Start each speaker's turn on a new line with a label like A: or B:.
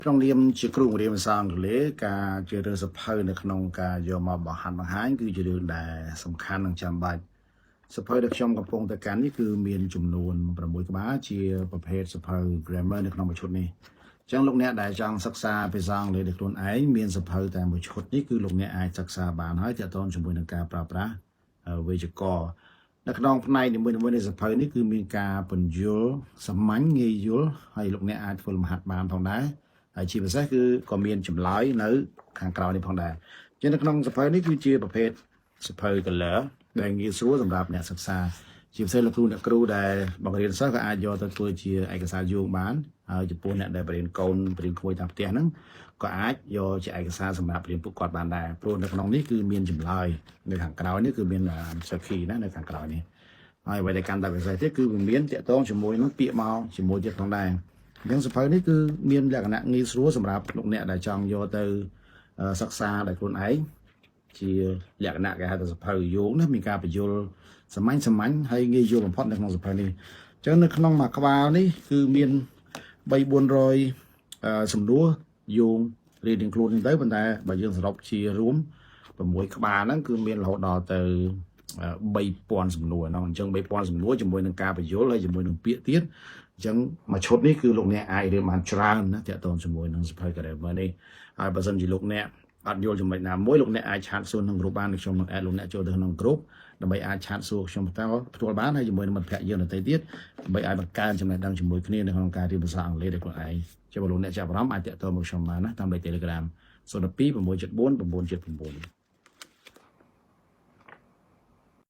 A: ក្នុងនាមជាគ្រូបង្រៀនភាសាអង់គ្លេសការជ្រើសរើសសៀវភៅនៅក្នុងការយកមកបង្ហាត់បង្ហាញគឺជារឿងដែលសំខាន់និងចាំបាច់សៀវភៅដែលខ្ញុំកំពុងតែកាន់នេះគឺមានចំនួន6ក្បាលជាប្រភេទសៀវភៅ grammar នៅក្នុងមួយឈុតនេះអញ្ចឹងលោកអ្នកដែលចង់សិក្សាភាសាអង់គ្លេសដោយខ្លួនឯងមានសៀវភៅតែមួយឈុតនេះគឺលោកអ្នកអាចសិក្សាបានហើយទាក់ទងជាមួយនឹងការប្រើប្រាស់វេយ្យាករណ៍នៅក្នុងផ្នែកនីមួយៗនៃសៀវភៅនេះគឺមានការពន្យល់សាមញ្ញងាយយល់ហើយលោកអ្នកអាចធ្វើលំហាត់បានផងដែរហើយជាពិសេសគឺក៏មានចម្លើយនៅខាងក្រោយនេះផងដែរជាងនៅក្នុងសៀវភៅនេះគឺជាប្រភេទសៀវភៅ color ដែលងាយស្រួលសម្រាប់អ្នកសិក្សាជាពិសេសលោកគ្រូអ្នកគ្រូដែលបង្រៀនសិស្សក៏អាចយកទៅធ្វើជាឯកសារយោងបានហើយចំពោះអ្នកដែលបង្រៀនកូនបង្រៀនក្មួយតាមផ្ទះហ្នឹងក៏អាចយកជាឯកសារសម្រាប់រៀនពួកគាត់បានដែរព្រោះនៅក្នុងនេះគឺមានចម្លើយនៅខាងក្រោយនេះគឺមាន answer key ណានៅខាងក្រោយនេះហើយអ្វីដែលកាន់តែពិសេសទៀតគឺវាមានទាក់ទងជាមួយនឹងពាក្យមកជាមួយទៀតផងដែរអញ្ចឹងសៀវភៅនេះគឺមានលក្ខណៈងាយស្រួលសម្រាប់លោកអ្នកដែលចង់យកទៅសិក្សាដោយខ្លួនឯងជាលក្ខណៈគេហៅថាសៀវភៅយោងណាមានការពន្យល់សាមញ្ញសាមញ្ញហើយងាយយល់បំផុតនៅក្នុងសៀវភៅនេះអញ្ចឹងនៅក្នុងមួយក្បាលនេះគឺមាន3 400សំណួរយោងរៀងៗខ្លួនហ្នឹងទៅប៉ុន្តែបើយើងសរុបជារួម6ក្បាលហ្នឹងគឺមានរហូតដល់ទៅ3000សំណួរហ្នឹងអញ្ចឹង3000សំណួរជាមួយនឹងការពន្យល់ហើយជាមួយនឹងពាក្យទៀតអញ្ចឹងមួយឈុតនេះគឺលោកអ្នកអាចរៀនបានច្រើនណាទាក់ទងជាមួយនឹងសៀវភៅ grammar នេះហើយបើសិនជាលោកអ្នកអត់យល់ចំណុចណាមួយលោកអ្នកអាច chat សួរក្នុងក្រុមបានខ្ញុំនឹង add លោកអ្នកចូលទៅក្នុងក្រុមដើម្បីអាច chat សួរខ្ញុំផ្ទាល់ផ្ទាល់បានហើយជាមួយនឹងមិត្តភ័ក្តិយើងដទៃទៀតដើម្បីអាចបង្កើនចំណេះដឹងជាមួយគ្នានៅក្នុងការរៀនភាសាអង់គ្លេសដោយខ្លួនឯងចាំបើលោកអ្នកចាប់អារម្មណ៍អាចទាក់ទងមកខ្ញុំបានណាតាមលេខ Telegram 012 674 979។